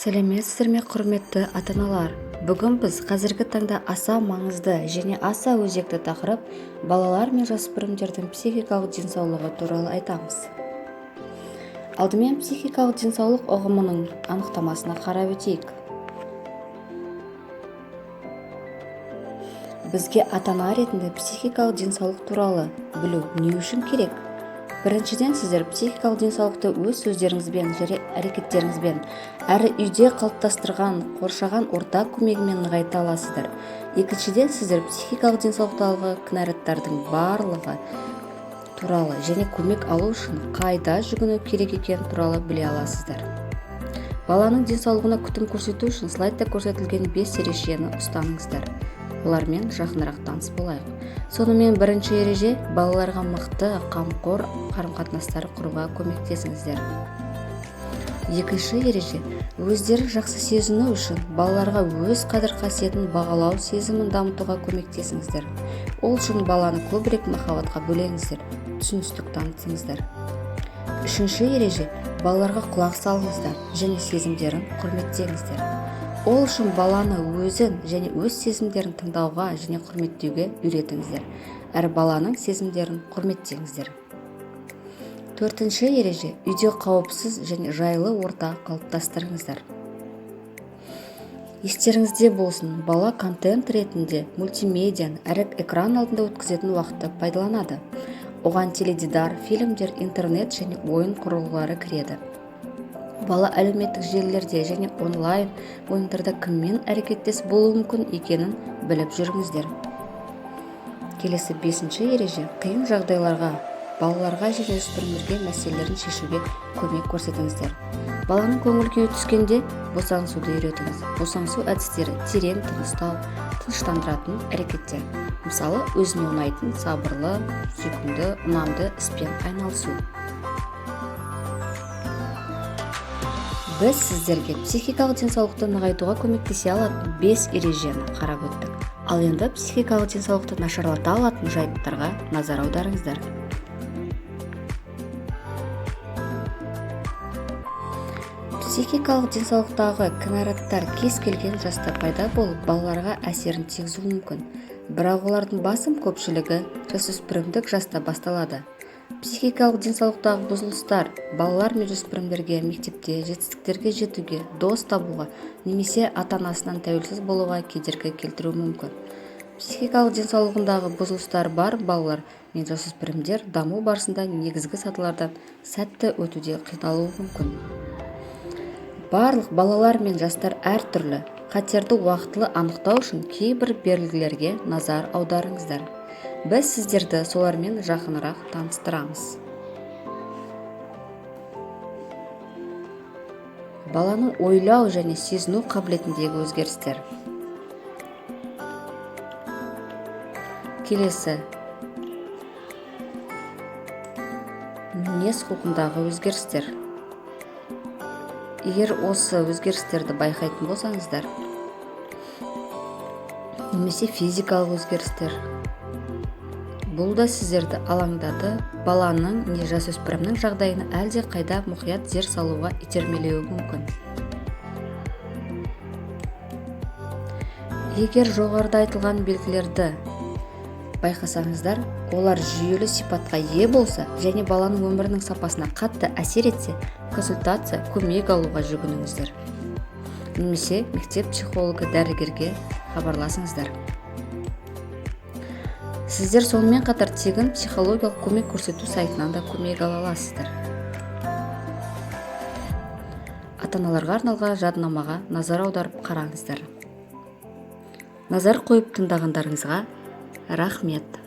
Сәлеметсіздер ме, құрметті ата-аналар! Бүгін біз қазіргі таңда аса маңызды және аса өзекті тақырып, балалар мен жасөспірімдердің психикалық денсаулығы туралы айтамыз. Алдымен психикалық денсаулық ұғымының анықтамасына қарап өтейік. Бізге ата-ана ретінде психикалық денсаулық туралы білу не үшін керек? Біріншіден, сіздер психикалық денсаулықты өз сөздеріңізбен және әрекеттеріңізбен әрі үйде қалыптастырған қоршаған орта көмегімен нығайта аласыздар. Екіншіден, сіздер психикалық денсаулықтағы кінәраттардың барлығы туралы және көмек алу үшін қайда жүгіну керек екені туралы біле аласыздар. Баланың денсаулығына күтім көрсету үшін слайдта көрсетілген 5 ережені ұстаныңыздар. Олармен жақынырақ таныс болайық. Сонымен, бірінші ереже: балаларға мықты қамқор қарым-қатынастар құруға көмектесіңіздер. Екінші ереже: өздерін жақсы сезіну үшін балаларға өз қадір-қасиетін бағалау сезімін дамытуға көмектесіңіздер. Ол үшін баланы көбірек махаббатқа бөлеңіздер, түсіністік танытыңыздар. Үшінші ереже: балаларға құлақ салыңыздар және сезімдерін құрметтеңіздер. Ол үшін баланы өзін және өз сезімдерін тыңдауға және құрметтеуге үйретіңіздер, әрі баланың сезімдерін құрметтеңіздер. Төртінші ереже: үйде қауіпсіз және жайлы орта қалыптастырыңыздар. Естеріңізде болсын, бала контент ретінде мультимедианы әрі экран алдында өткізетін уақытты пайдаланады. Оған теледидар, фильмдер, интернет және ойын құрылғылары кіреді. Бала әлеуметтік желілерде және онлайн ойындарда кіммен әрекеттес болуы мүмкін екенін біліп жүріңіздер. Келесі бесінші ереже: қиын жағдайларға балаларға және жасөспірімдерге мәселелерін шешуге көмек көрсетіңіздер. Баланың көңіл күйі түскенде босаңсуды үйретіңіз. Босаңсу әдістері: терең тыныстау, тыныштандыратын әрекеттер, мысалы, өзіне ұнайтын, сабырлы, сүйкімді, ұнамды іспен айналысу. Біз сіздерге психикалық денсаулықты нығайтуға көмектесе алатын 5 ережені қарап өттік. Ал енді психикалық денсаулықты нашарлата алатын жайттарға назар аударыңыздар. Психикалық денсаулықтағы кінәраттар кез келген жаста пайда болып, балаларға әсерін тигізуі мүмкін. Бірақ олардың басым көпшілігі жасөспірімдік жаста басталады. Психикалық денсаулықтағы бұзылыстар балалар мен жасөспірімдерге мектепте жетістіктерге жетуге, дос табуға немесе ата-анасынан тәуелсіз болуға кедергі келтіруі мүмкін. Психикалық денсаулығындағы бұзылыстар бар балалар мен жасөспірімдер даму барысында негізгі сатылардан сәтті өтуде қиналуы мүмкін. Барлық балалар мен жастар әртүрлі. Қатерді уақытылы анықтау үшін кейбір белгілерге назар аударыңыздар. Біз сіздерді солармен жақынырақ таныстырамыз. Баланың ойлау және сезіну қабілетіндегі өзгерістер. Келесі мінез құлқындағы өзгерістер. Егер осы өзгерістерді байқайтын болсаңыздар, немесе физикалық өзгерістер, бұл да сіздерді алаңдатып, баланың не жасөспірімнің жағдайына әлде қайда мұқият зер салуға итермелеуі мүмкін. Егер жоғарыда айтылған белгілерді байқасаңыздар, олар жүйелі сипатқа ие болса және баланың өмірінің сапасына қатты әсер етсе, консультация, көмек алуға жүгініңіздер. Немесе мектеп психологы, дәрігерге хабарласыңыздар. Сіздер сонымен қатар тегін психологиялық көмек көрсету сайтынан да көмек ала аласыздар. Ата-аналарға арналған жадынамаға назар аударып қараңыздар. Назар қойып тыңдағандарыңызға рахмет.